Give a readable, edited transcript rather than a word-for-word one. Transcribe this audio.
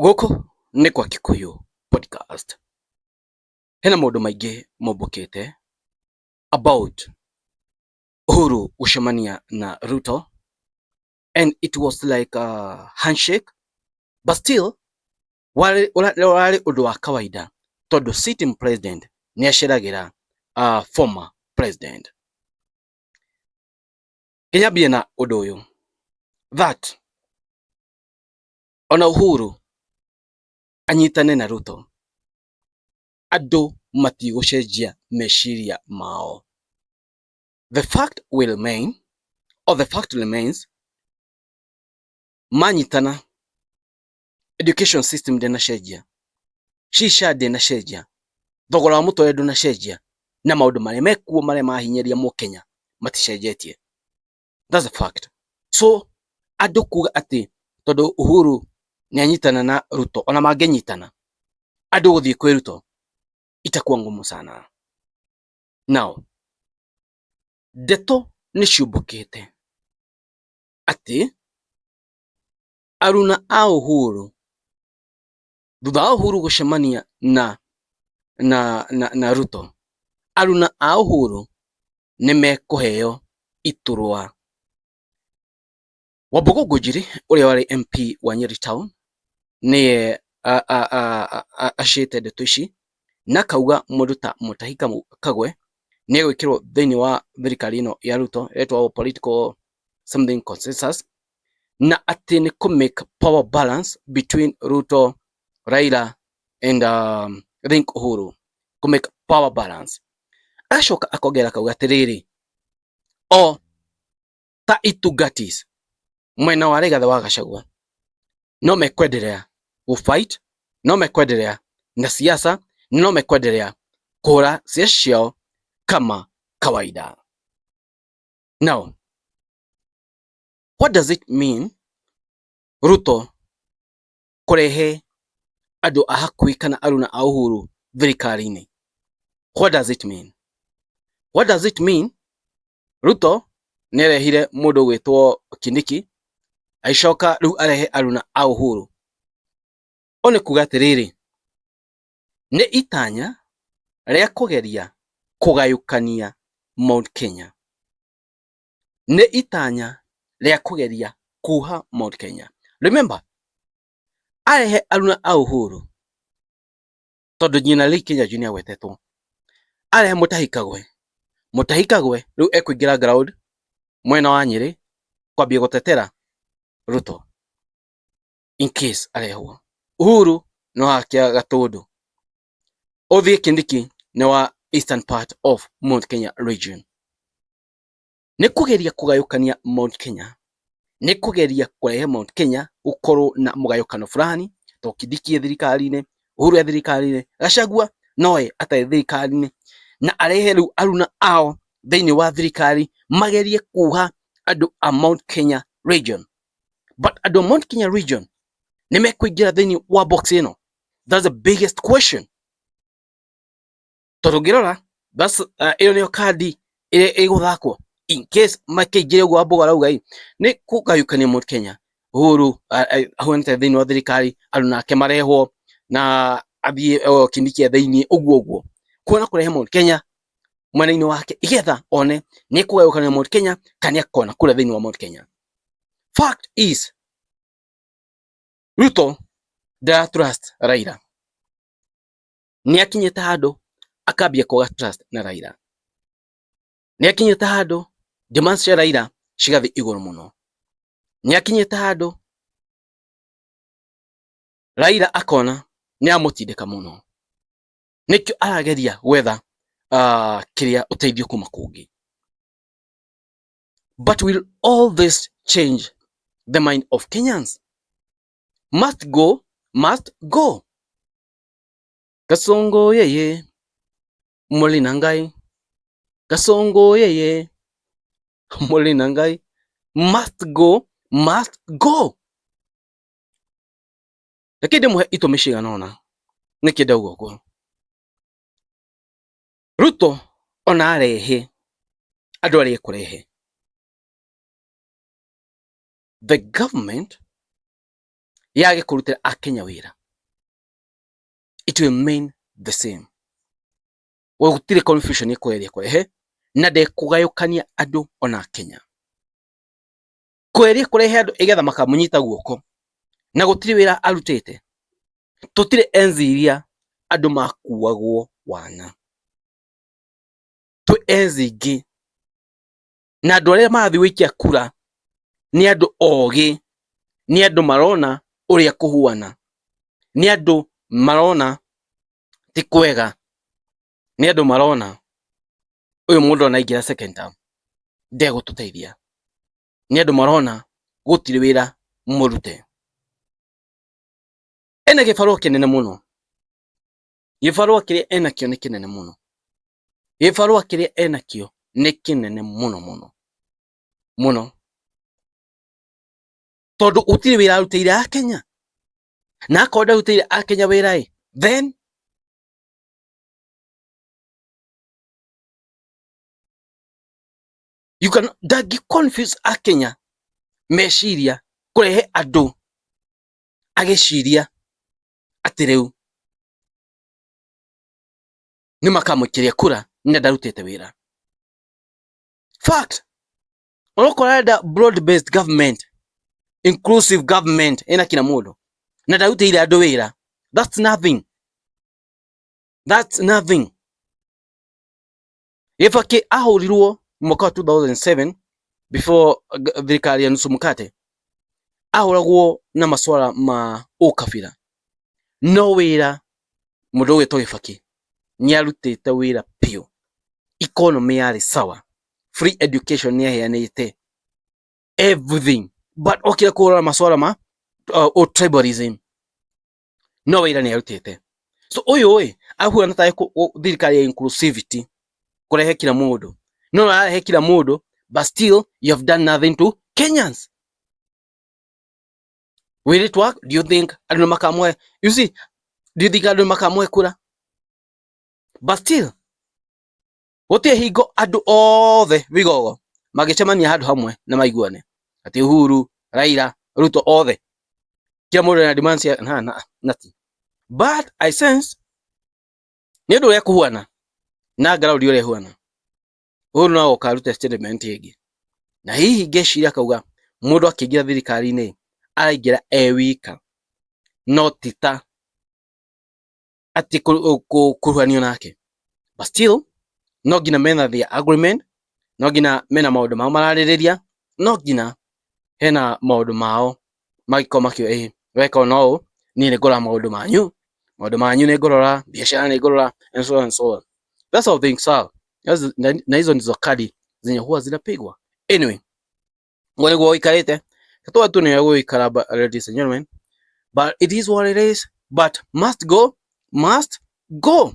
Gũkũ nĩ kwa Kikuyu Podcast. Hena maũndũ maingĩ mombũkĩte about Uhuru gũcemania na Ruto, and it was like a handshake, but still warĩ ũrarĩ ũndũ wa kawaida tondũ sitting president nĩ aceragĩra former president. Kĩnyambie na ũndũ ũyũ that ona Uhuru anyitane na Ruto, andũ matigũcenjia meciria mao. The fact will remain, or the fact remains, manyitana, education system ndĩnacenjia, shisha ndĩnacenjia, thogora wa mũtũrĩre ndũnacenjia, na maũndũ marĩa mekuo marĩa mahinyĩrĩria mũkenya maticenjetie. That's a fact. So andũ kuga atĩ tondũ Uhuru nĩ anyitana na Ruto, ona mangĩnyitana andũ gũthiĩ kwĩ Ruto itakuwa ngumu sana. Now ndeto nĩ ciũmbũkĩte atĩ aruna a Uhuru thutha wa Uhuru gũcemania na Ruto, aruna a Uhuru nĩ mekũheo iturwa. Wambugu Ngunjiri ũrĩa warĩ MP wa Nyeri Town nĩye acĩte ndeto ici na akauga mũndũ ta Mutahi Kagwe nĩ egwĩkĩrwo thĩinĩ wa thirikari ĩno ya Ruto ĩretwo political something consensus, na atĩ nĩ kũ make power balance between Ruto, Raila and I think Uhuru, kũ make power balance. Agacoka akongerera akauga atĩrĩrĩ, o ta itungatis mwena wa Rigathĩ wa Gachagua no mekwendelea gũ fight, no mekwendelea na siasa, no mekwendelea kũhũra siasa ciao kama kawaida. Now what does it mean Ruto kũrehe andũ a hakuhĩ kana aruna a Uhuru thirikari-inĩ? What does it mean? What does it mean? Ruto nĩ arehire mũndũ ũgwĩtwo Kindiki, agĩcoka rĩu arehe aruna a Uhuru. Ũũ nĩ kuga atĩrĩrĩ, nĩ itanya rĩa kũgeria kũgayũkania Mount Kenya. Nĩ itanya rĩa kũgeria kuha Mount Kenya. Remember, arehe aruna a Uhuru tondũ nyina Lee Kinyanjui nĩ agwetetwo, arehe Mutahi Kagwe, Mutahi Kagwe rĩu ekũingĩra ground mwena wa Nyĩrĩ kwambia gũtetera Ruto in case arehwo. Uhuru no akia Gatũndũ, ũthiĩ Kindiki nĩ wa eastern part of Mount Kenya region. Nĩ kũgeria kũgayũkania Mount Kenya, nĩ kũgeria kũrehe Mount Kenya gũkorwo na mũgayũkano fulani, tondũ Kindiki e thirikari-inĩ, Uhuru e thirikari-inĩ, Gachagua nowe atarĩ thirikari-inĩ, na arehe rĩu aruna ao thĩinĩ wa thirikari magerie kuha andũ a Mount Kenya region. But andũ a Mount Kenya region nĩ mekũingĩra thĩinĩ wa box ĩno? That's the biggest question. Tondũ ũngĩrora that's ĩyo nĩyo kandi ĩrĩa ĩgũthakwo in case makĩingĩre ũguo Wambugu arauga ĩ nĩ kũgayũkania Mount Kenya. Uhuru ahuanĩte thĩinĩ wa thirikari, andũ nake marehwo na athiĩ Kindiki e thĩinĩ ũguo ũguo, kuona kũrehe Mount Kenya mwena-inĩ wake igetha one nĩ kũgayũkania Mount Kenya kana nĩ akona kura thĩinĩ wa Mount Kenya. Fact is Ruto ndara trust Raila, nĩ akinyĩte handũ akambia kwaga trust na Raila, nĩ akinyĩte handũ demands cia Raila cigathiĩ igũrũ mũno, nĩ akinyĩte handũ Raila akona nĩ amũtindĩka mũno, nĩkĩo arageria gwetha kĩrĩa ũteithio kuma kũngĩ. But will all this change the mind of Kenyans? Must go, must go. Kasongo yeye Molina Ngai, Kasongo yeye Molina Ngai, must go, must go. Reke ndĩmũhe itũmi cigana ũna nĩkĩ ndauga ũguo. Ruto ona arehe andũ arĩa ekũrehe, the government Yage kũrutĩra Akenya wĩra, it will remain the same. Gũtirĩ confusion ĩkũgeria kũrehe na ndekũgayũkania andũ ona Kenya. Kũgeria kũrehe andũ ĩgetha makamũnyita guoko na gũtirĩ wĩra arutĩte. Tũtirĩ enzi iria andũ makuagwo wana, twĩ enzi ingĩ, na andũ arĩa marathiĩ gũikia kura nĩ andũ ogĩ, nĩ andũ marona ũrĩa kũhuana, nĩ andũ marona ti kwega, nĩ andũ marona ũyũ mũndũ ona aingĩra second term ndegũtũteithia, nĩ andũ marona gũtirĩ wĩra mũrute. Ena gĩbarũa kĩnene mũno, gĩbarũa kĩrĩa enakĩo nĩ kĩnene mũno, gĩbarũa kĩrĩa enakĩo nĩ kĩnene mũno mũno mũno, tondũ gũtirĩ wĩra arutĩire Akenya, na akorwo ndarutĩire Akenya wĩra ĩ, then you can ndangĩ confuse Akenya meciria kũrehe andũ agĩciria atĩ rĩu nĩ makamũikĩria kura na ndarutĩte wĩra. Fact, onokorwo arenda broad based government, inclusive government ĩna kila mũndũ, na ndarutĩire andũ wĩra, that's nothing, that's nothing. Gĩbakĩ ahũrirwo mwaka wa 2007 before thirikari ya nusu mkate, ahũragwo na maswala ma ũkabira, no wĩra mũndũ ũgwĩtwo Gĩbakĩ nĩ arutĩte wĩra biũ, economy yarĩ sawa, free education nĩ aheanĩte everything, but okire kũhũra maswala ma tribalism, no wĩra nĩ arutĩte. So ũyũ ĩ ahuana ta thirikari ya inclusivity, kũrehe kila mũndũ, no ararehe kila mũndũ, but still you have done nothing to Kenyans. Will it work? Do you think andũ nĩ makamũhe, you see, do you think andũ nĩ makamũhe kura? But still gũtirĩ hingo andũ othe vigogo mangĩcemania handũ hamwe na maiguane atĩ Uhuru, Raila, Ruto othe kila mũndũ ena demands ya na na nati. But I sense nĩ ũndũ ũrĩa kũhuana na ground ũrĩa ĩhuana, Uhuru no agoka arute statement ĩngĩ, na hihi ngeciria akauga mũndũ akĩingĩra thirikari-inĩ araingĩra e wika, no ti ta atĩ kũruhanio nake. But still no nginya mena their agreement, no nginya mena maũndũ mao mararĩrĩria, no nginya hena maũndũ mao mangĩkorwo makiuga ĩ weka ũũ na ũũ, niĩ nĩ ngũrora maũndũ manyu, maũndũ manyu nĩ ngũrora, biashara nĩ ngũrora, and so on and so on. That's how things are. Na hizo ndizo kadi zenye huwa zinapigwa. Anyway, ũguo nĩguo gũikarĩte. Tũa tu nĩ gũikara, ladies and gentlemen, but it is what it is, but must go, must go.